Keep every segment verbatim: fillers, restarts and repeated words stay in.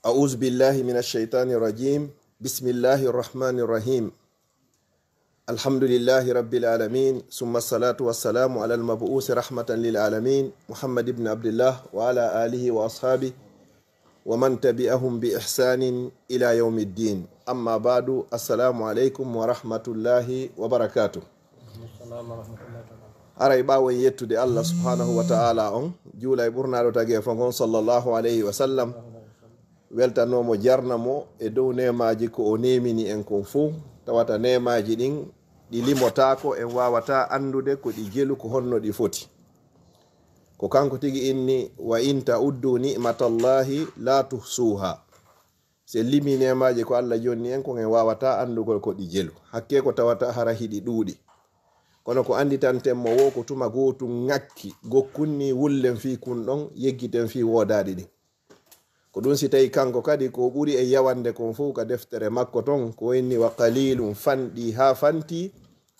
أعوذ بالله من الشيطان الرجيم. بسم الله الرحمن الرحيم. الحمد لله رب العالمين، ثم الصلاة والسلام على المبعوث رحمة للعالمين، محمد بن عبد الله، وعلى آله وأصحابه ومن تبعهم بإحسان إلى يوم الدين. أما بعد، السلام عليكم ورحمة الله وبركاته. Haray ɓaawo en yettude Allah subhanahu wa ta'ala on, juula e ɓurnaaɗo tageefo ngon sallallahu alayhi wa sallam, weltanoo mo, jarna mo e dow neemaaji ko o neemini en kon fow, tawata neemaaji ɗin ɗi limotaako, en waawataa anndude ko ɗi jelu, ko honno ɗi foti. Ko kanko tigi inni: "Wa in ta'uddu ni'matallahi la tuhsuha." Si en limii neemaaji ko Allah jonni en kon, en waawataa anndugol ko ɗi jelu. Hakkee ko tawata hara hiɗi ɗuuɗi. Kono ko annditanten mo woo ko tuma gootun ŋakki, gokkun nii wullen fii kun ɗon, yeggiten fii woodaaɗi ɗin. Ko ɗun si tawi kanko kadi ko ɓuri e yawande kon fow ka deftere makko ton, ko inni: "Wa qalilun", fanɗi haa fanti,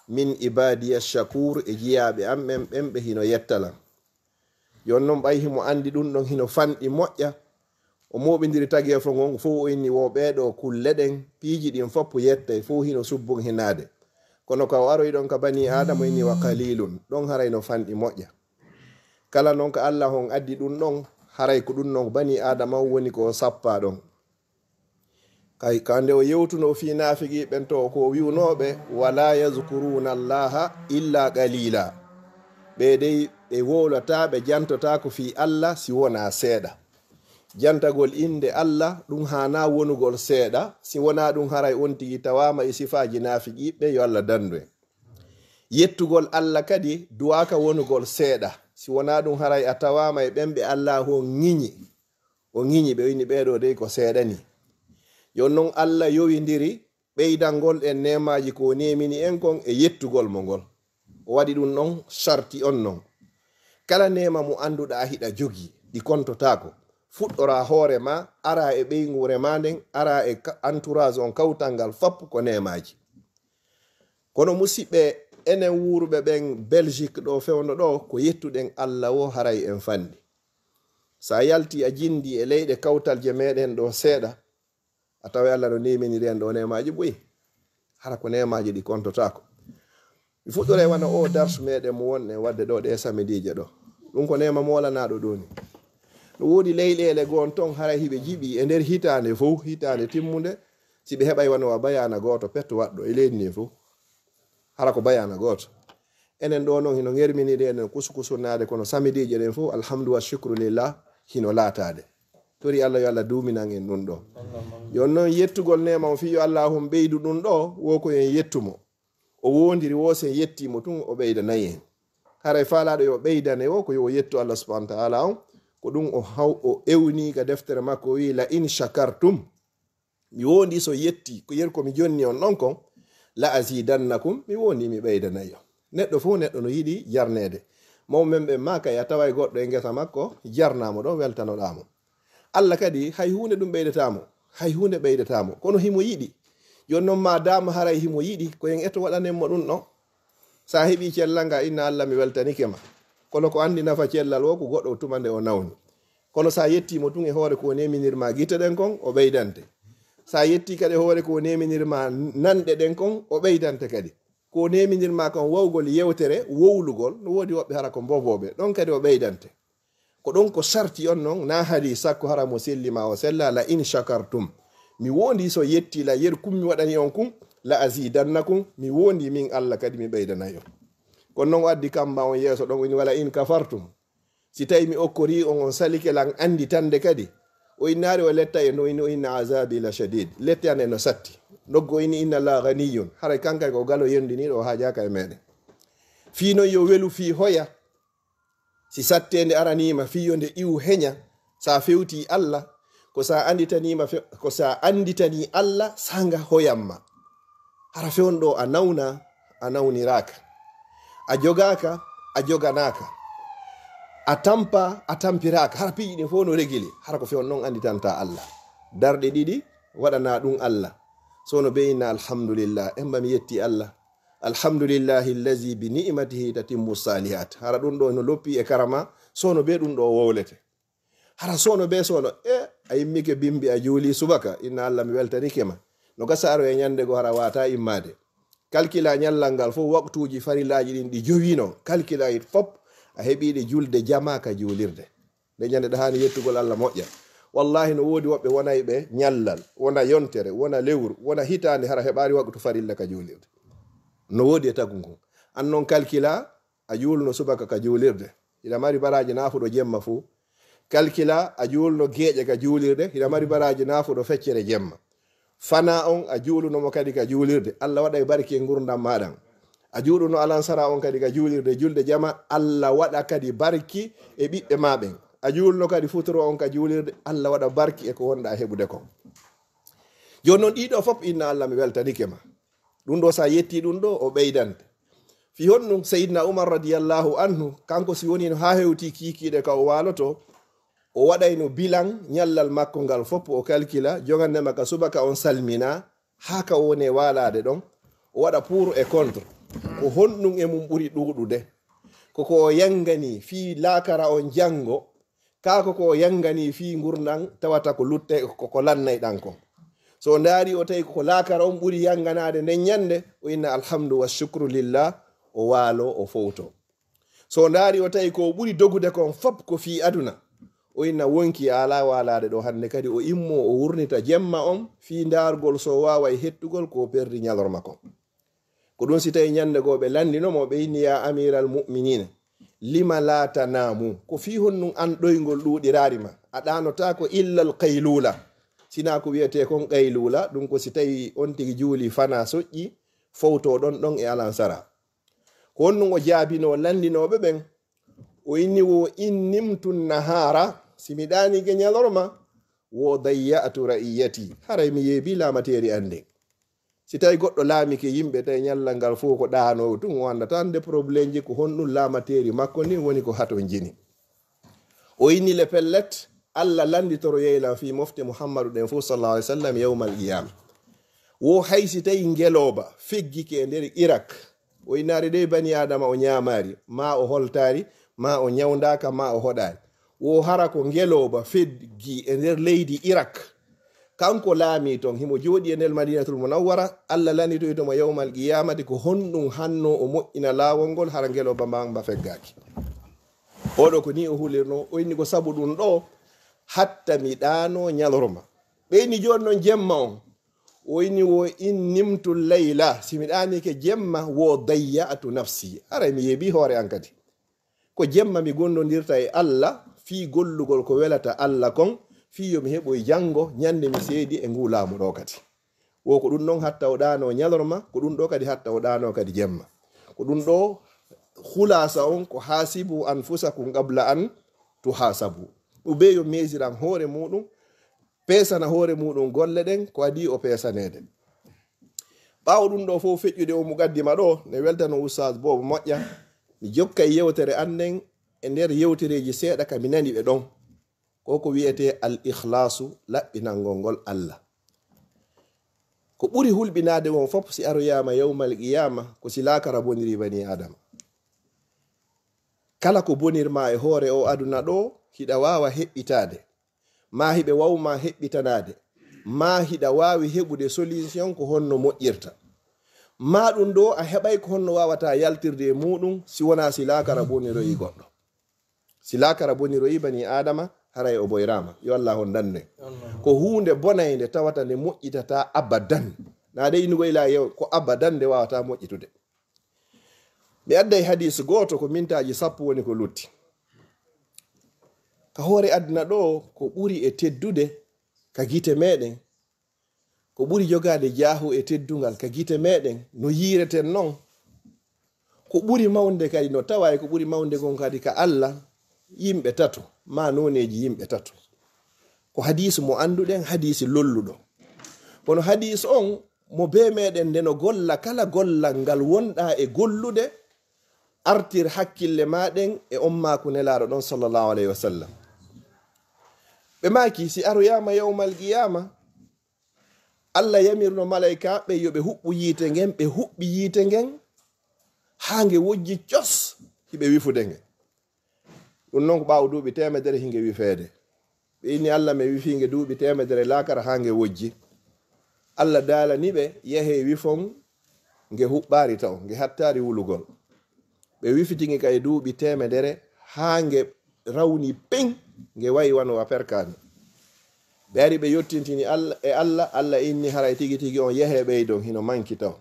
"min ibadiya shakur", e jiyaaɓe an ɓen, ɓen ɓe hino yetta lan. Jooni non ɓay himo anndi ɗun ɗon hino fanɗi moƴƴa, o mooɓindiri tageefo ngon fow, o inni: "Wo ɓee ɗoo kulle ɗen, piiji ɗin fow yettay, fow hino subbun hinaade." Kono ka o aroyi ɗon ka banii Aadama, o inni: "Wa qalilun", ɗon haray no fanɗi moƴƴa. Kala non ka Allah on addi ɗun ɗon, haray ko ɗun non banii Aadama on woni ko o sappaa ɗon. Kay, ka nde o yewtunoo fii naafiqi ɓen to, ko o wi'unooɓe: "Wala yazkuruna Allaha illa qalila." Ɓe dey, ɓe wowlataa, ɓe jantotaako fii Allah si wonaa seeɗa. Jantagol innde Allah, ɗun haanaa wonugol seeɗa, si wonaa ɗun haray on tigi tawaama e sifaaji naafiqiiɓe, yo Allah dandu en. Yettugol Allah kadi duwaaka wonugol seeɗa, si wonaa ɗun haray a tawaama e ɓen ɓe Allah on ŋiñi. O ŋiñi ɓe, o inni: "Ɓee ɗoo dey ko seeɗa nii." Jooni non Allah yowindiri ɓeydangol en neemaaji ko o neemini en kon e yettugol mo ngol. O waɗi ɗun ɗon sarti on non. Kala neema mo annduɗaa hiɗa jogii, ɗi kontotaako. Fuɗɗoraa hoore maa, araa e ɓeynguure maa nden, araa e ka-, entourage on, kawtal ngal fop ko neemaaji. Kono musiɓɓe, enen wuuruɓe ɓen Belgique ɗoo fewndo ɗoo, ko yettuɗen Allah woo haray en fanɗi. Sa yalti a jindi e leyɗe kawtalje meɗen ɗoo seeɗa, a taway Allah no neeminiri en ɗoo neemaaji buy. Hara ko neemaaji ɗi kontotaako. Mi fuɗɗoray wano o darsu meɗen mo wonɗen waɗde ɗoo ɗee samidiije ɗoo. Ɗun ko neema moolanaaɗo ɗoo ni. No woodi leyɗeele goo ton haray hiɓe jiɓi e nder hitaande fow, hitaande timmunde, si ɓe heɓay wano wa bayaana gooto petto waɗɗo e leydi ndin fow. Hara ko bayaana gooto. Enen ɗoo non hino ŋerminiri enen kusukusunnaade, kono samidiije ɗen fow, alhamdu wa shukru lillah, hino laataade. Tori Allah yo Allah duuminan en ɗun ɗoo. Jooni non yettugol neema on fii yo Allah on ɓeydu ɗun ɗoo, wo ko en yettu mo. O woondiri wo si en yettii mo tun, o ɓeydanay en. Haray faalaaɗo yo ɓeydane wo ko yo o yettu Allah subhanahu wa ta'ala on, ko ɗun o haw-, o ewnii ka deftere makko, o wi'i: "La in shakartum", mi woondii so yetti, ko yeru ko mi jonni on ɗon kon, "la azidannakum", mi woondii mi ɓeydanay on. Neɗɗo fow neɗɗo no yiɗi jarneede. Mawɓe men ɓen maa kay a taway goɗɗo e ngesa makko, jarnaa mo ɗon, weltanoɗaa mo. Allah kadi, hay huunde ɗun ɓeydataa mo, hay huunde ɓeydataa mo. Kono himo yiɗi. Jooni non, ma daama haray himo yiɗi, ko en eto waɗanen mo ɗun ɗon. Sa heɓii cellal ngal, inna Allah, mi weltanike ma. Kono ko anndi nafa cellal wo, ko goɗɗo tuma nde o nawni. Kono sa yettii mo tun e hoore ko o neeminir ma gite ɗen kon, o ɓeydante. Sa yettii kadi e hoore ko o neeminir ma nanɗe ɗen kon, o ɓeydante kadi. Ko o neeminir ma kon wawgol yewtere, wowlugol, no woodi woɓɓe hara ko mbobooɓe, ɗon kadi o ɓeydante. Ko ɗon ko sarti on non, na haali sakko hara mo selli ma o sella, "La in shakartum." Mi woondii so yettii la yeru kun mi waɗani on kun, "la azidannakum." Mi woondii min Allah kadi mi ɓeydanay on. Kono non o addi kamba on yeeso ɗon, o inni: "Wala in kafartum." Si tawi mi okkorii on, on salike lan annditande kadi. O innaari o letta e no, o inni: "Inna azabi la shadid." Lette an e no satti. Noggo o inni: "Inna Allah ghaniyun." Haray kankay ko galo yendiniiɗo, o haajaaka e meɗen. Fii non yo welu fii hoya. Si satteende araniima fii yo nde iwu heña, sa fewtii Allah, ko sa annditaniima fe-, ko sa annditanii Allah, sanga hoyamma. Hara fewndo a nawna, a nawniraaka. A jogaaka, a joganaaka. A tampa, a tampiraaka. Hara piiji ɗin fow no regili. Hara ko fewn non annditanta Allah. Darɗe ɗiɗi, waɗana ɗum Allah. So no be inna alhamdulillah. Emba mi yetti Allah. Alhamdulillahi allazi bi ni'matihi tatimmu salihat. Hara ɗum ɗo no loppi e karama. So no be ɗum ɗo wowlete. Hara so no be so no, e, A immike bimbi, a juuli subaka, inna Allah, mi weltanike ma. No gasa aroya ñande goo hara wata immaade. Kalkila ñallal ngal fof, waqtuuji farillaaji ɗin ɗi jowino, kalkila it fof, a heɓiiɗe julde jama ka juulirde. Nde ñande ɗa haani yettugol Allah moƴƴa. Wallahi, no woodi woɓɓe wonayɓe ñallal, wona yontere, wona lewru, wona hitaande, hara heɓaali waqtu farilla ka juulirde. No woodi e tagu ngun. An non kalkila, a juulno subaka ka juulirde, hiɗa mari baraaji nafuɗo jemma fuu. Kalkila, a juulno geeƴe ka juulirde, hiɗa mari baraaji nafuɗo feccere jemma. Fana on, a juuluno mo kadi ka juulirde, Allah waɗay barki e ngurndan maa ɗan. A juuluno alansara on kadi ka juulirde, julde jama, Allah waɗa kadi barki e ɓiɓɓe maa ɓen. A juuluno kadi futuro on ka juulirde, Allah waɗa barki e ko wonɗa heɓude kon. Jooni non, ɗiɗo fof, inna Allah, mi weltanike ma. Ɗum ɗo, so a yetti ɗum ɗo, o ɓeydante. Fii honɗum? Seydina Umar radiyallahu anhu, kanko si woni no haa hewti kiikiiɗe ka o waaloto, o waɗayno bilan ñallal makko ngal fof, o kalkila, jogandema ka subaka on salmina, haa ka o woni e waalaade ɗon, o waɗa pour et contre. Ko honɗum e mum ɓuri ɗuuɗude? Ko ko o yangani fii laakara on janngo, kaa ko ko o yangani fii ngurndan tawata ko lutte, ko, ko lannay ɗan kon. So o ndaari o tawi ko laakara on ɓuri yanganaade nden ñande, o inna alhamdu wa shukru lillah, o waalo, o fowto. So o ndaari o tawi ko o ɓuri dogude kon fop ko fii aduna, o inna wonki a alaa waalaade ɗo hannde kadi, o immo o wurnita jemma on fii ndaargol so o waaway hettugol ko o perdi ñalorma kon. Ko ɗum si tawi ñande goo ɓe lanndino mo, ɓe inni, "Ya amiral mu'minin, lima la tanamu?" Ko fii honɗum an ɗoyngol ɗuuɗiraari ma? A ɗaanotaako illal qaylula. Sinaa ko wiyetee kon qaylula, ɗum ko si tawi on tigi juuli fana soƴƴi, fowto ɗon ɗon e alansara. Ko honɗum o jaabinoo lanndinooɓe ɓen? O inni, "Wo in nimtu nahara, si mi ɗaaniike ñalorma, wo dayya'tu ra'iyati, haray mi yeebii laamateeri an ndin." Si tawi goɗɗo laamike yimɓe, tawi ñallal ngal fof ko ɗaanoowo tun, o anndataa nde problème ji, ko honɗum laamateeri makko ndin woni ko hatonjini. O inni le pellet, Allah lannditoro yeylan fii mofte Muhammadu ɗen fof, sallallahu alaihi wasallam, yawmal qiyama. Wo hay si tawi ngelooba feggike e nder Irak, o innaari dey bani Adama o ñaamaari, maa o holtaari, maa o ñawndaaka, maa o hoɗaari. Wo hara ko ngelooba feggi e nder leydi Irak. Kanko laamii ton, himo jooɗii e nder Madinatul Munawwara, Allah lannditoyto mo yawmal qiyamati ko honɗum hanno o moƴƴina laawol ngol, hara ngelooba mba, mba feggaaki. Oɗo ko ni o hulirno, o inni ko sabu ɗum ɗo, hatta mi ɗaano ñalorma. Ɓe inni jooni non jemma on, o inni wo in nimtu layla, si mi ɗaaniike jemma, wo dayya'tu nafsi, haray mi yeebii hoore an kadi. Ko jemma mi gondondirta e Allah fii gollugol ko welata Allah kon, fii yo mi heɓoy janngo ñande mi seedi e nguu laamu ɗo kadi. Wo ko ɗum ɗon hatta o ɗaano ñalorma, ko ɗum ɗo kadi hatta o ɗaano kadi jemma. Ko ɗum ɗo khulasa on ko, "Hasibu anfusakum qabla an tuhasabu." Ɗum ɓe yo mesiran hoore muɗum, peesana hoore muɗum golle ɗen ko adii o peesaneede. Ɓaawo ɗum ɗo fof feƴƴude o muqaddima ɗo, ne weltano Ustaz Boobo moƴƴa, mi jokka e yewtere an nden e nder yewtereeji seeɗa ka mi nani ɓe ɗon. Ko ko wiyetee al ikhlasu, laɓɓinangol ngol Allah. Ko ɓuri hulɓinaade won fof si aroyaama yawmal qiyama, ko si laakara boniri bani Adama. Kala ko bonirma e hoore o aduna ɗo, hiɗa waawa heɓɓitaade, maa hiɓe wawma heɓɓitanaade, maa hiɗa waawi heɓude solution ko honno moƴƴirta. Maa ɗum ɗo a heɓay ko honno waawata yaltirde e muɗum si wonaa si laakara boniroyi goɗɗo. Si laakara boniroyi bani Adama, haray o boyraama. Yo Allah on dandu en. Ko huunde bonaynde tawata nde moƴƴitata abadan. Na de inugol ila yew, ko abadan nde waawata moƴƴitude. Mi adday hadis gooto, ko mintaaji sappo woni ko lutti. Ka hoore aduna ɗo, ko ɓuri e teddude ka gite meɗen, ko ɓuri jogaade jaahu e teddungal ka gite meɗen, no yiireten non, ko ɓuri mawnde kadi, no tawa e ko ɓuri mawnde kon kadi ka Allah, yimɓe tato, maa nooneeji yimɓe tato. Ko hadiis mo annduɗen, hadiis lolluɗo. Kono hadiis on, mo bee meɗen nde no golla kala gollal ngal wonɗa e gollude, artir hakkille maɗen e on maaku Nelaaɗo ɗon, sallallahu alayhi wa sallam. Ɓe maaki, si aroyaama yawmal qiyaama, Allah yamirno malaykaaɓe yo ɓe huɓɓu yiite ngen, ɓe huɓɓi yiite ngen haa nge wojji cos, hiɓe wifude nge. Ɗum noon ko ɓaawo duuɓi teemedere hinge wifeede. Ɓe inni Alla, men wifii nge duuɓi teemedere laakara haa nge wojji. Alla daalani ɓe, yehee wifon nge huɓɓaari taw, nge hattaari wulugol. Ɓe wifiti nge kay duuɓi teemedere haa nge rawni peŋ, nge wayi wano wa perkaani. Ɓe ari ɓe yottintini Alla, e Alla, Alla inni haray tigi tigi on yehee ɓeydon, hino manki taw.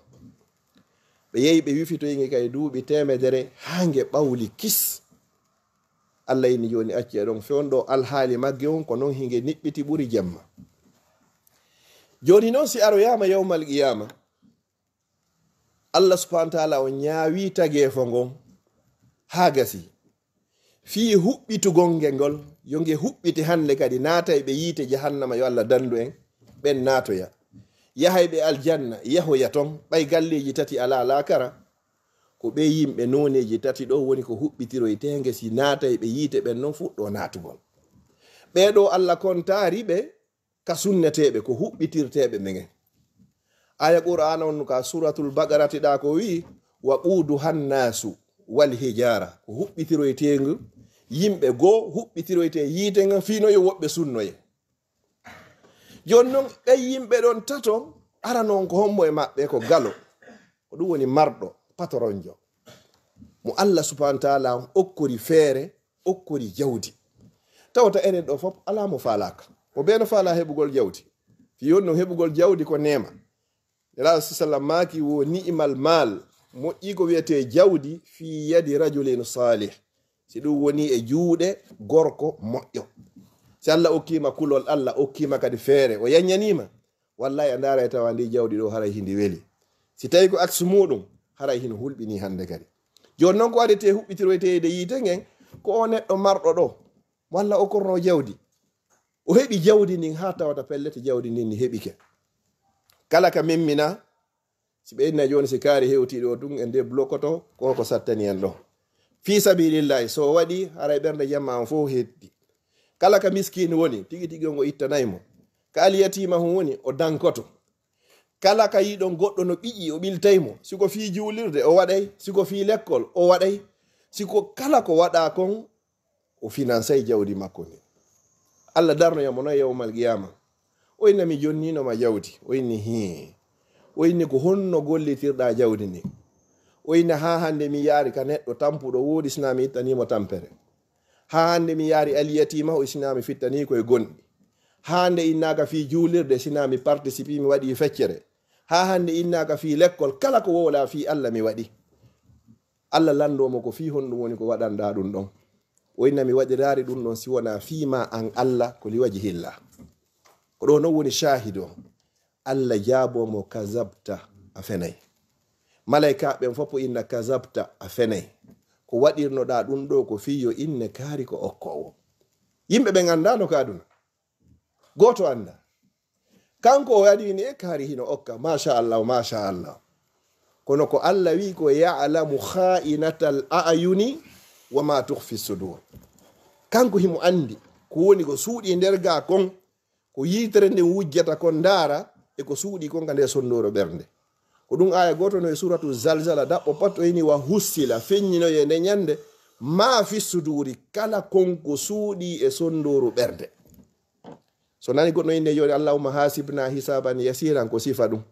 Ɓe yehi ɓe wifitoyi nge kay duuɓi teemedere haa nge ɓawli kis. Alla inni jooni acci e ɗon fewndo alhaali magge on, ko non hinge niɓɓiti ɓuri jemma. Jooni non si aroyaama yawmal qiyaama, Alla subhaanahu wa taala o ñaawi tageefo ngon haa gasi. Fii huɓɓitugol nge ngol, yo nge huɓɓite hannde kadi, naatay ɓe yiite jahannama, yo Alla dandu en, ɓen naatoya. Yahay ɓe aljanna, yahoya ton, ɓay galleeji tati alaa laakara. Ko ɓee yimɓe nooneeji tati ɗoo woni ko huɓɓitiroyteenge si naatay ɓe yiite ɓen non fuɗɗoo naatugol. Ɓee ɗoo Alla kontaari ɓe ka sunneteeɓe, ko huɓɓitirteeɓe ɓe ngen. Aya Qur'aana on ka Suuratul Baqarati ɗaa ko wi'i, "Wa quuduha nnaasu wal hijaara." Ko huɓɓitiroyteengu yimɓe goo, huɓɓitiroytee yiite ngen fii no yo woɓɓe sunnoye. Jooni non, ɓen yimɓe ɗon tato, arano on ko hombo e maɓɓe? Ko galo. Ko ɗum woni marɗo, patoronjo. Mo Alla subhaanahu wa taala on okkori feere, okkori jawdi. Tawata enen ɗoo fof alaa mo faalaaka. Mo bee no faalaa heɓugol jawdi. Fii on non heɓugol jawdi ko neema. Nelaaɗo sallam maaki wo ni'imal maal, moƴƴi ko wiyetee jawdi fii yadi rajulin saalih. Si ɗum woni e juuɗe gorko moƴƴo. Si Alla okkiima kulol, Alla okkiima kadi feere, o yaññaniima, wallahi a ndaara e tawa ndi jawdi ɗoo haray hindi weli. Si tawi ko aksu muuɗum, haray hino hulɓini hannde kadi. Jooni non ko adetee huɓɓitiroyteede yiite ngen, ko o neɗɗo marɗo ɗoo, mo Alla okkorno jawdi. O heɓi jawdi ndin haa tawata pellet jawdi ndin ndi heɓike. Kala ka memmina, si ɓe inna jooni si kaari hewtii ɗoo tun e nde blokoto, ko ko sattani en ɗoo. Fii sabiilillahi, so o waɗi, haray ɓernde jamma on fof heddi. Kala ka miskiin woni, tigi tigi on o ittanay mo. Ka alyatiima on woni, o dankoto. Kala ka yiɗon goɗɗo no ɓiƴi, o ɓiltay mo. Si ko fii juulirde, o waɗay. Si ko fii lekkol, o waɗay. Si ko kala ko waɗaa kon, o finansay jawdi makko ndin. Alla darnoya mo noon yawmal qiyaama. O inna mi jonniino ma jawdi. O inni hii. O inni ko honno gollitirɗaa jawdi ndin? O inna haa hannde mi yaari ka neɗɗo tampuɗo woodi sinaa mi ittanii mo tampere. Haa hannde mi yaari alyatiima o sinaa mi fittanii ko e gonɗi. Haa hannde innaaka fii juulirde sinaa mi participi mi waɗi feccere. Haa hannde innaaka fii lekkol kala ko wowlaa fii Alla mi waɗi. Alla lanndoo mo ko fii honɗum woni ko waɗanɗaa ɗum ɗon. O inna mi waɗiraari ɗum ɗon si wonaa fii maa an Alla ko li wajhillah. Ko ɗoo non woni shaahidu on. Alla jaaboo mo kazabta, a fenay. Malaykaaɓe ɓen fof inna kazabta, a fenay. Ko waɗirnoɗaa ɗum ɗoo ko fii yo inne kaari ko okkoowo. Yimɓe ɓen anndaano ka aduna. Gooto anndaa. Kanko o waɗi ni e kaari hino okka. Machallah, machallah. Kono ko Alla wi'i ko ya'lamu kha'inatal a'yuni wa ma tukhfi sudur. Kanko himo anndi ko woni ko suuɗi nder gaa kon, ko yiitere nden wujjata kon ndaara, e ko suuɗi kon ka nder sondooro ɓernde. Ko ɗum aaya gooto no e suuratu Zalzala, daɓɓo pat o ini wa hussila, feññinoye nde ñande, ma fi suduri, kala kon ko suuɗi e sondooru ɓernde. So nani goɗɗo innde jooni, "Allahumma hasibna hisaban yasiran," ko sifa ɗum.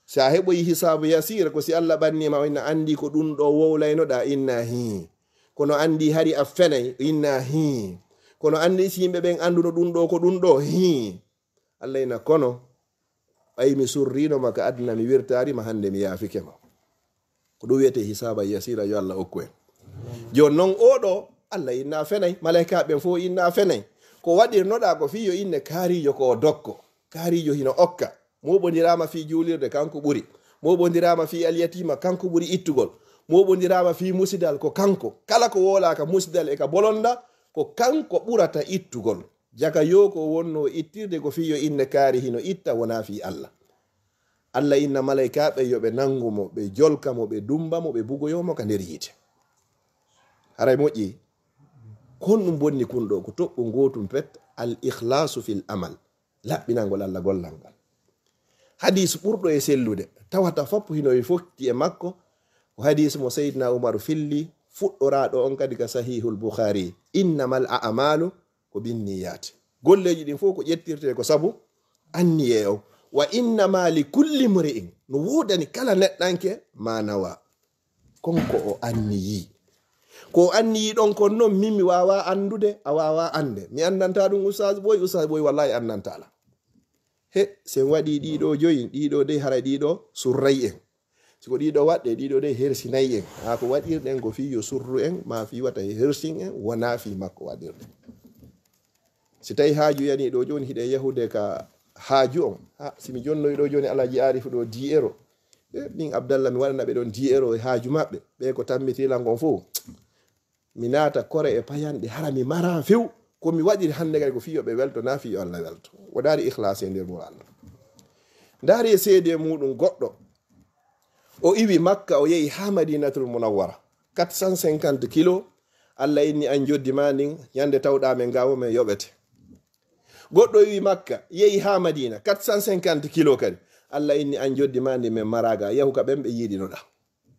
Si a heɓoyi hisaabu yasira, ko si Alla ɓanniima, o inna anndi ko ɗum ɗo wowlaynoɗaa, inna hii. Kono anndi hari a fenay, inna hii. Kono anndi si yimɓe ɓen annduno ɗum ɗo ko ɗum ɗo, hii. Alla inna kono, ɓay mi surriino ma ka aduna, mi wirtaari ma, hannde mi yaafike ma. Ko ɗum wiyetee hisaaba yasira, yo Alla okku en. Jooni non oo ɗo, Alla inna fenay, malaykaaɓe ɓen fof inna fenay. Ko waɗirnoɗaa ko fii yo inne kaariijo ko o dokko. Kaariijo hino okka. Mooɓondiraama fii juulirde, kanko ɓuri. Mooɓondiraama fii alyatiima, kanko ɓuri ittugol. Mooɓondiraama fii musidal, ko kanko. Kala ko woolaaka musidal e ka bolonda, ko kanko ɓurata ittugol. Jaka yoo ko wonnoo ittirde ko fii yo inne kaari hino itta, wonaa fii Alla. Alla inna malaykaaɓe yo ɓe nanngu mo, ɓe jolka mo, ɓe dummba mo, ɓe bugoyoo mo ka nder yiite. Haray moƴƴi, ko honɗum bonni kun ɗo? Ko toɓɓu ngootum pet, al ikhlaasu fil amal, laɓɓinangol Alla gollal ngal. Hadiis ɓurɗo e sellude, tawata fop hino e fotti e makko, ko hadiis mo Seydina Umaru filli, fuɗɗoraaɗo on kadi ka Sahihul Bukhari, innamal a'malu ko binniyat. Golleeji ɗin fof ko ƴettirtee ko sabu anniyee on. Wa innama li kulli mri'in, no woodani kala neɗɗanke ma nawa, kon ko o anniyii. Ko o anniyii ɗon kon non, min mi waawaa anndude, a waawaa annde. Mi anndantaa ɗum Ustaas Ɓooy, Ustaas Ɓooy wallaahi anndantaa la. He, si en waɗii ɗiɗo joyi, ɗiɗo dey haray ɗiɗo surray en. Si ko ɗiɗo waɗɗe, ɗiɗo dey hersinay en. Haa ko waɗirɗen ko fii yo surru en, maa fii wata hersin en, wonaa fii makko waɗirɗen. Si tawi haaju yanii ɗo jooni, hiɗen yahude ka haaju on. Ha, si mi jonnoyi ɗo jooni Alhaji Aarifu ɗo dix euros. E, min Abdallah mi waɗana ɓe ɗon dix euros e haaju maɓɓe. Ɓe ko tammitii lan kon fof. Mi naata kore e payanɗe, hara mi maraa few. Ko mi waɗiri hannde kadi ko fii yo ɓe welto, naa fii yo Allah welto. Wonaali ikhlaas e nder mo Allah. Ndaari e seede muɗum goɗɗo. O iwi Makka, o yehi haa Madinatul Munawwara. Quatre cent cinquante kilos. Allah inni an joddi ma ndin, ñande tawɗa men ga wo men yoɓete. Goɗɗo iwi Makka, yehi haa Madina, quatre cent cinquante kilos kadi. Allah inni an joddi ma ndin men maraa ga, yahu ka ɓen ɓe yiɗinoɗa.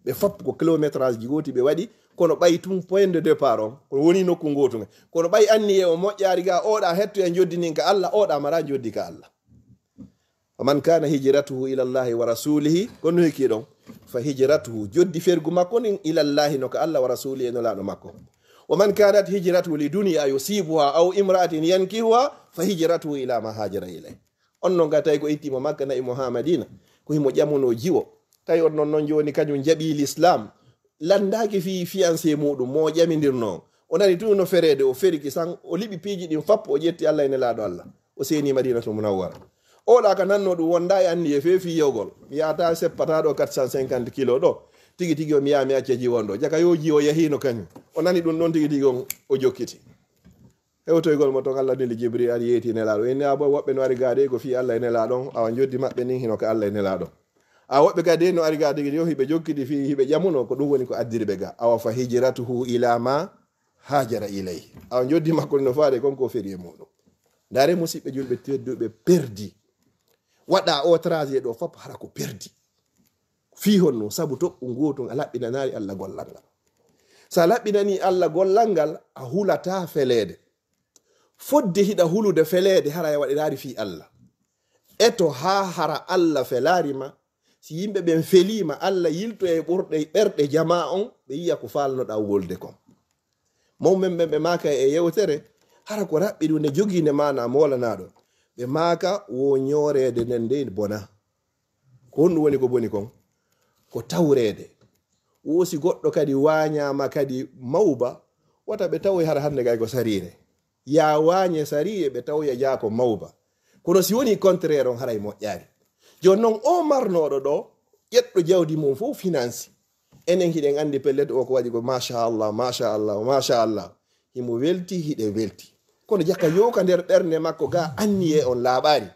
Ɓe fop ko kilométrage ji gooti ɓe waɗi, kono ɓay tun point de départ on, ko woni nokku ngootu nge. Kono ɓay anniyee o moƴƴaari ga, oɗa hettoya joddi ndin ka Allah, oɗa mara joddi ka Allah. Wa man kana hijratuhu ila Allahi wa rasulihi, kono hikki ɗon. Fa hijratuhu, joddi fergu makko ndin, ila Allahi, no ka Allah, wa rasulihi, e nulaaɗo makko. Wa man kanat hijratuhu li dunya yusibuha aw imra'atin yankihuha, fa hijratuhu ila ma hajara ilayh. On non ga tawi ko itti mo Makka, na'i mo haa Madina, ko himo ƴamuno jiwo. Tawi on non, non jooni kañum jaɓi l'islam, lanndaaki fii fiancé muɗum mo o ƴamindirno on. O nani tun no fereede, o feriki san, o liɓi piiji ɗin fop, o ƴetti Allah e Nelaaɗo Allah. O seeni Madinatul Munawwara. Oɗa ka nanno ɗum wonda e anniye fee fii yewgol. Mi yahata seppata ɗo quatre cent cinquante kilos ɗo. Tigi tigi o mi yaha mi acca jiwo on ɗo. Jaka yo jiwo yahino kañum. O nani ɗum ɗon tigi tigi on o jokkiti. Hewtoygol mo ton Allah neli Jibril ari yeeti Nelaaɗo. Inni a boy woɓɓe no ari gaade ko fii Allah e Nelaaɗo on. Awa joddi maɓɓe nin hino ka Allah e Nelaaɗo. A woɓɓe kadi no ari gaade tigi tigi on hiɓe jokkiti fii hiɓe ƴamuno ko ɗum woni ko addiri ɓe ga. Awa fa hijratuhu ila ma hajara ilayhi. Awa joddi makko no faade kon ko feri e muɗum. Ndaare musiɓɓe julɓe tedduɓe perdi. Waɗa o trajet ɗo fop hara ko perdi. Fii honno? Sabu toɓɓu ngootu a laɓɓinanaali Allah gollal ngal. So a laɓɓinanii Allah gollal ngal, a hulataa feleede. Fodde hiɗa hulude feleede, hara a waɗiraali fii Allah. Eto haa hara Allah felaari ma, si yimɓe ɓen felii ma, Allah yilto e ɓurɗe, ɓerɗe jamaa on, ɓe yi'a ko faalnoɗaa wolde kon. Mawɓe ɓen ɓe maaka e yewtere, hara ko raɓɓiɗunde jogiinde maanaa moolanaaɗo. Ɓe maaka wo ñooreede nden dey bona. Ko honɗum woni ko boni kon? Ko tawreede. Wo si goɗɗo kadi waañaama kadi mawba, wata ɓe tawoy hara hannde kay ko sariire. Yaa waañe sariire ɓe tawoya jaa ko mawba. Kono si woni contraire on haray moƴƴaani. Jooni non o marnooɗo ɗo, ƴetɗo jawdi mum fof finance. Enen hiɗen anndi pellet o ko waɗi ko machallah, machallah, machallah. Himo welti, hiɗe welti. Kono jaka yo ka nder ɓernde makko ga anniye on laaɓaari.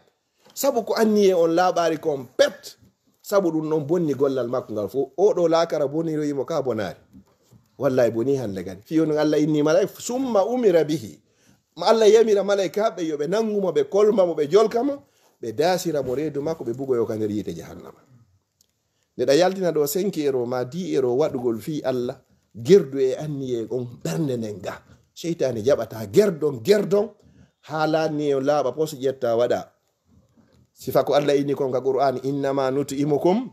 Sabu ko anniye on laaɓaari kon pet. Sabu ɗum non bonni gollal makko ngal fof. O ɗo laakara boniroyi mo ka bonaari. Wallahi boni hannde kadi. Fii on Allah inni malaika, summa umira bihi. Ma Allah yamira malaikaaɓe yo ɓe nanngu mo, ɓe kolma mo, ɓe jolka mo, ɓe daasira mo reedu makko, ɓe bugoyo ka nder yiite jahannama. Nde ɗa yaltina ɗo cinq euros ma dix euros waɗugol fii Allah, gerdu e anniye on ɓernde nden ga. Seytaane jaɓata gerdon, gerdon, haa laanni e laaɓa pos ƴetta waɗa. Sifa ko Allah inni kon ka Qur'an, innama nut'imukum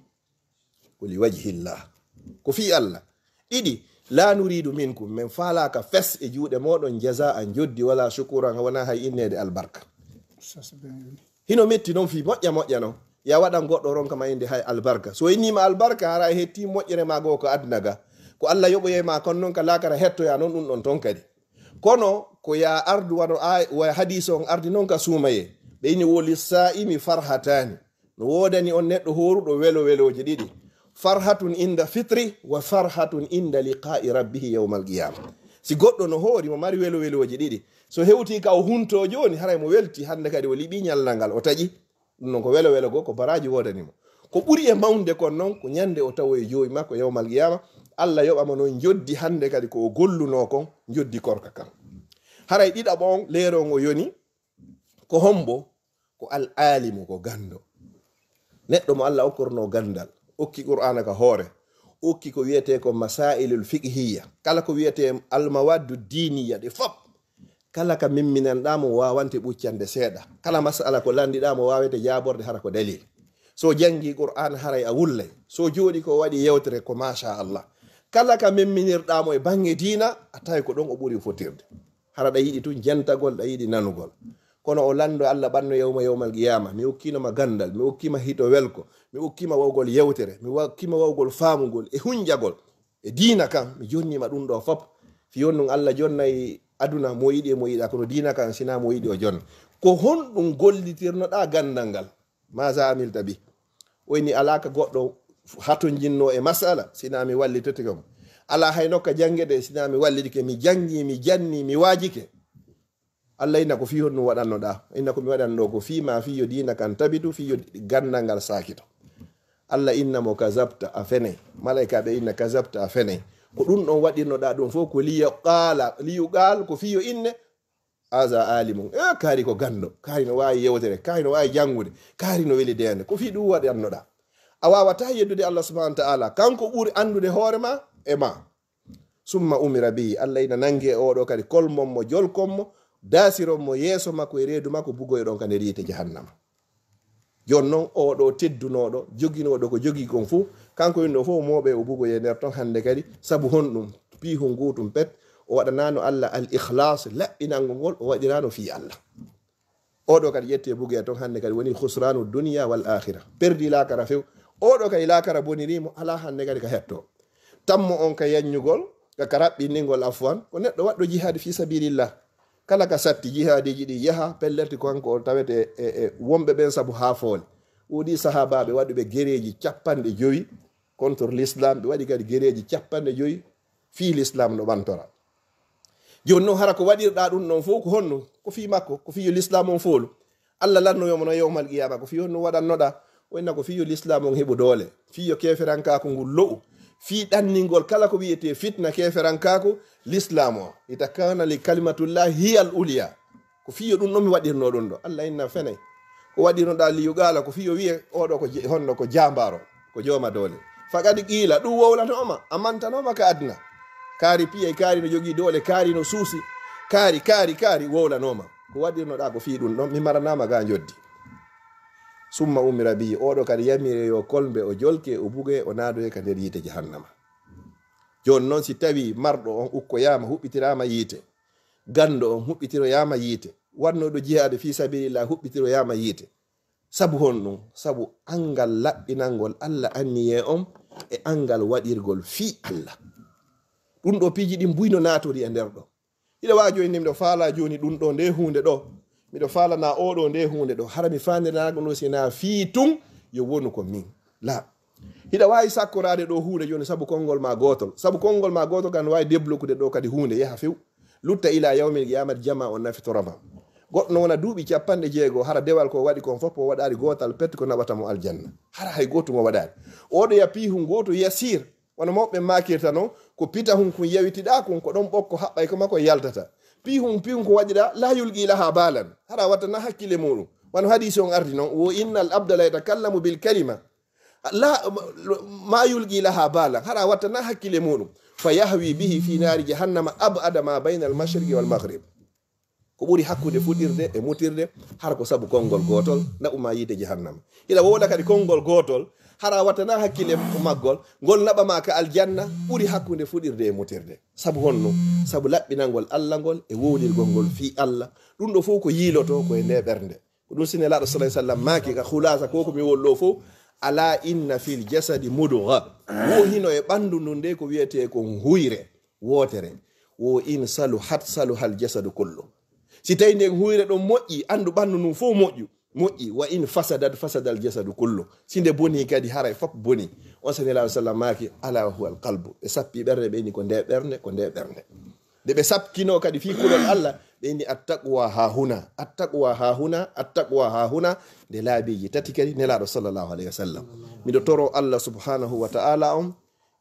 ko li wajhillah. Ko fii Allah. Ɗiɗi, la nuridu minkum, men faalaaka fes e juuɗe mooɗon jaza'an joddi wala shukuran wona hay inneede albarka. Hino metti non fii moƴƴa moƴƴa non. Ya waɗan goɗɗo ronka ma innde hay albarka. So innima albarka, hara a hetti moƴƴere ma goo ko aduna ga. Ko Allah yoɓoyay ma kon non ka laakara hettoya non ɗum ɗon ton kadi. Kono ko ya ardu wano ay-, wa hadis on ardi non ka suumaye. Ɓe inni wo lissa'imi farhatani. No woodani on neɗɗo hooruɗo welo welooji ɗiɗi. Farhatun inda fitri wa farhatun inda liqa'i rabbihi yawmal qiyama. Si goɗɗo no hoori mo mari welo welooji ɗiɗi. So hewti ka o hunto jooni, haray mo welti hannde kadi o liɓi ñallal ngal o taƴi. Ɗum non ko welo welo goo, ko baraaji woodani mo. Ko ɓuri e mawnde kon non, ko ñande o tawoye joomi makko yawmal qiyama, Allah yoɓa mo non joddi hannde kadi ko o golluno kon, joddi korka kan. Haray ɗiɗaɓo on, leero on o yoni, ko hombo? Ko al alimu, ko ganndo. Neɗɗo mo Allah okkorno ganndal, okki Qur'aana ka hoore, okki ko wiyetee ko masailul fiqhiyya, kala ko wiyetee almawaddu diiniyya ɗe fop. Kala ka memminanɗaa mo, waawante ɓuccande seeɗa. Kala masala ko lanndiɗaa mo, waawete jaaborde hara ko dalil. So janngi Qur'aan, haray a wullay. So jooɗi ko waɗi yewtere, ko machallah. Kala ka memminirɗaa mo e baŋŋe diina, a tawi ko ɗon o ɓuri fotirde. Hara ɗa yiɗi tun jentagol, ɗa yiɗi nanugol. Kono o lanndo Allah ɓanno yawma, yawmal qiyama: "Mi okkino ma ganndal, mi okkima hito welko, mi okkima wawgol yewtere, mi okkima wawgol faamugol e hunjagol e diina kan, mi jonnima ɗum ɗo fop." Fi on ɗum Allah jonnay aduna mo yiɗi e mo yiɗa, kono diina kan sina mo yiɗi o jonna. Ko honɗum gollitirnoɗa ganndal ngal? Maza amilta bi? O inni: "Alaa ka goɗɗo hatonjinno e masala, sina mi wallitotike mo. Alaa hay nokka janngede, sina mi wallitike. Mi janngi, mi janni, mi waajike." Allah inna: "Ko fii honɗum waɗannoɗa?" Inna: "Ko mi waɗanno ko fii ma, fii yo diina kan tabitu, fii yo ganndal ngal saakito." Allah inna mo: "Kazabta, a fenay." Malaykaaɓe inna: "Kazabta, a fenay." Ko ɗum ɗon waɗirnoɗa ɗum fof ko liyo qaala, liyu qaal, ko fii yo inne: "Aza alimun." E, kaari ko ganndo, kaari no waawi yewtere, kaari no waawi janngude, kaari no weli deende. Ko fii ɗum waɗannoɗa. A waawataa yeddude Allah subhanahu wa ta'ala. Kanko ɓuri anndude hoore ma e ma. Summa umira bihi, Allah ina nangi e oɗo kadi, kolmon mo, jolkon mo, daasiron mo yeeso makko e reedu makko, bugoyoɗon ka nder yiite jahannama. Jooni non, oɗo teddunoɗo, joginooɗo ko jogii kon fuu, kanko inno fof mooɓe o bugoye nder ton hannde kadi. Sabu honɗum? Piihun guutun pet, o waɗanaano Allah al ikhlas, laɓɓinangol ngol, o waɗiraano fii Allah. Oɗo kadi ƴetti e bugoya ton hannde kadi woni khusranu dunya wal akhira. Perdi laakara few. Oɗo kadi laakara boniri mo, alaa hannde kadi ka hetto. Tammo on ka yanñugol, ka, ka raɓɓinɗingol afwan, ko neɗɗo waɗɗo jihaadi fi sabilillah. Kala ka satti jihaadiji ɗi yaha, pellerti ko kanko o tawete e, e wonɓe ɓen sabu haa foole. Woodi sahaabaaɓe waɗuɓe gereeji capanɗe jowi contre l'islam, ɓe waɗi kadi gereeji capanɗe jowi fii l'islam no ɓantora. Jooni non, hara ko waɗirɗa ɗum ɗon fof ko honno? Ko fii makko, ko fii yo l'islam on foolu. Allah lannoyo mo no yawmal qiyama, ko fii honno waɗannoɗa? O inna ko fii yo l'islam on heɓu doole, fii yo keeferankaaku ngun lo'u, fii ɗanningol kala ko wi'etee fitna keeferankaaku l'islam o. Ita kana li kalimatullahi hiya al uliya. Ko fii yo ɗum ɗon mi waɗirno ɗum ɗo. Allah inna fenay. Ko waɗirnoɗa liyu qaala, ko fii yo wi'e oɗo ko je-, honno ko jaambaaro, ko jooma doole. Faqad qiila, ɗum wowlanooma, a mantanooma ka aduna. Kaari piyay, kaari no jogii doole, kaari no suusi, kaari, kaari, kaari wowlanooma. Ko waɗirnoɗa ko fii ɗum ɗon, mi maranaama ga njoddi. Summa umira bihi, oɗo kadi yamire yo kolmbe, o jolke, o buge, o naadoye ka nder yiite jahannama. Jooni non, si tawi marɗo on ukkoyaama, huɓɓitiraama yiite, ganndo on huɓɓitiroyaama yiite, waɗnooɗo jihaade fii sabilillah huɓɓitiroyaama yiite. Sabu honɗum? Sabu anngal laɓɓinangol Allah anniyee on e anngal waɗirgol fii Allah. Ɗum ɗo piiji ɗin buy no naatori e nder ɗo. Hiɗa waawi jooni, miɗo faalaa jooni ɗum ɗo, nde huunde ɗo. Miɗo faalana oɗo nde huunde ɗo. Hara mi faandiranaako no si na fii tun yo wonu ko min. La. Hiɗa waawi sakkoraade ɗo huunde jooni sabu konngol ma gootol. Sabu konngol ma gootol kan no waawi débloquer ɗo kadi huunde yaha few. Lutta ila yawmil qiyamati jama on nafitoroma. Goɗɗo no wona duuɓi capanɗe jeego, hara dewal ko waɗi kon fof o waɗaali gootal pet ko naɓata mo aljanna. Hara hay gootum o waɗaali. Oɗo ya piihun gooto yasir. Wano mawɓe maakirta non, ko pitahun kun yawitiɗaa kun, ko ɗon ɓokko haɓɓay ko makko yaltata. Piihun, piihun ko waɗiɗaa, la yulqi laha balan. Hara wattana hakkille muɗum. Wano hadiisi on ardi non, wo innal abda la yatakallamu bil kalima. La, ma yulqi laha balan. Hara wattana hakkille muɗum. Fa yahwi bihi fi naari jahannama ab'ada ma bayna al mashriqi wal maghrib. Ko ɓuri hakkunde fuɗirde e mutirde, hara ko sabu konngol gootol, naɓuma yiite jahannama. Hiɗa wowla kadi konngol gootol, hara wattana hakkille maggol, ngol naɓama ka aljanna, ɓuri hakkunde fuɗirde e mutirde. Sabu honno? Sabu laɓɓinangol Allah ngol e wowlirgol ngol fii Allah. Ɗum ɗo fof ko yiiloto ko e nde ɓernde. Ko ɗum si Nelaaɗo sallallahu alaihi wasallam maaki ka khulasa ko ko mi wollo fof, ala inna fil jasadi mudgha. Wo hino e ɓandu ndun nde ko wiyetee ko huyre wootere. Wo in saluhat saluhal jasadu kullu. Si tawi nden huyre ɗon moƴƴi, andu ɓandu ndun fof moƴƴu, moƴƴi. Wa in fasadat fasadal jasadu kullu. Si nde boni kadi haray fof boni. On si Nelaaɗo sallam maaki, ala wa huwa al qalbu. Ɓe sappi ɓernde, ɓe inni ko nde ɓernde, ko nde ɓernde. Nde ɓe sapkino kadi fii kulol Allah, ɓe inni attaqwa ha huna, attaqwa ha huna, attaqwa ha huna. Nde laabiiji tati kadi Nelaaɗo sallallahu alaihi wasallam. Miɗo toro Allah subhanahu wa ta'ala on,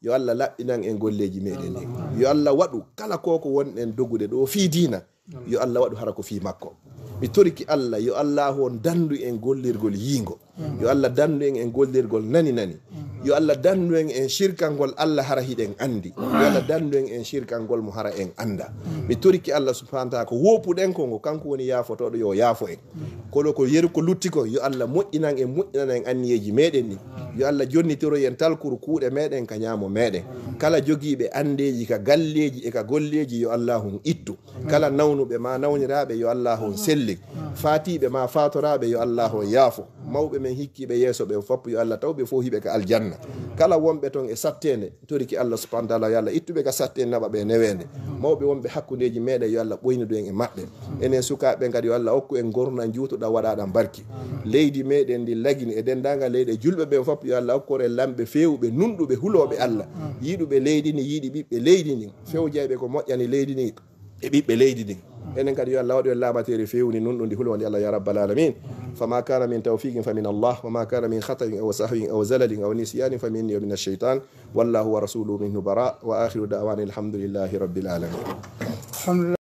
yo Allah laɓɓinan en golleeji meɗen ɗin. Yo Allah waɗu kala ko ko wonɗen dogude ɗo fii diina, yo Allah waɗu hara ko fii makko. Mi toriki Allah, yo Allah on dandu en gollirgol yiingo. Yo Allah dandu en en gollirgol nani nani. Yo Allah danndu en en shirkangol Allah hara hiɗen anndi. Yo Allah danndu en en shirkangol mo hara en annda. Mi toriki Allah subhanahu wa ta'ala ko woopuɗen ko ngo, kanko woni yaafotooɗo, yo yaafo en. Kono ko yeru ko lutti ko, yo Allah moƴƴinan en, moƴƴinana en anniyeeji meɗen ɗin. Yo Allah jonnitiro en talkuru kuuɗe meɗen ka ñaamo meɗen. Kala jogiiɓe anndeeji ka galleeji e ka golleeji, yo Allah on ittu. Kala nawnuɓe ma nawniraaɓe, yo Allah on sellin. Faatiiɓe ma faatoraaɓe, yo Allah on yaafo. Mawɓe men hikkiiɓe yeeso ɓen fop, yo Allah taw ɓe fof hiɓe ka aljanna. Kala wonɓe ton e satteende, toriki Allah subhanahu wa ta'ala, yo Allah ittuɓe ka satteende, naɓa ɓe neweende. Mawɓe wonɓe hakkundeeji meɗen, yo Allah ɓoynidu en e maɓɓe. Enen sukaaɓe kadi, yo Allah okku en ngurndan juutuɗan, waɗaɗan barki. Leydi meɗen ndi lagini e denndaangal leyɗe julɓe ɓen fop, yo Allah okku en lamɓe feewuɓe, nunɗuɓe, hulooɓe Allah. Yiɗuɓe leydi ndi, yiɗi ɓiɓɓe leydi ndin. Fewjayɓe ko moƴƴani leydi ndin e ɓiɓɓe leydi ndin. Enen kadi, yo Allah waɗu en laaɓateeri feewundi, nunɗundi, hulwandi Allah, ya rabbal alamin. فما كان من توفيق فمن الله، وما كان من خطأ أو سهو أو زلل أو نسيان فمني ومن الشيطان، والله ورسوله منه براء، وآخر دعوانا الحمد لله رب العالمين.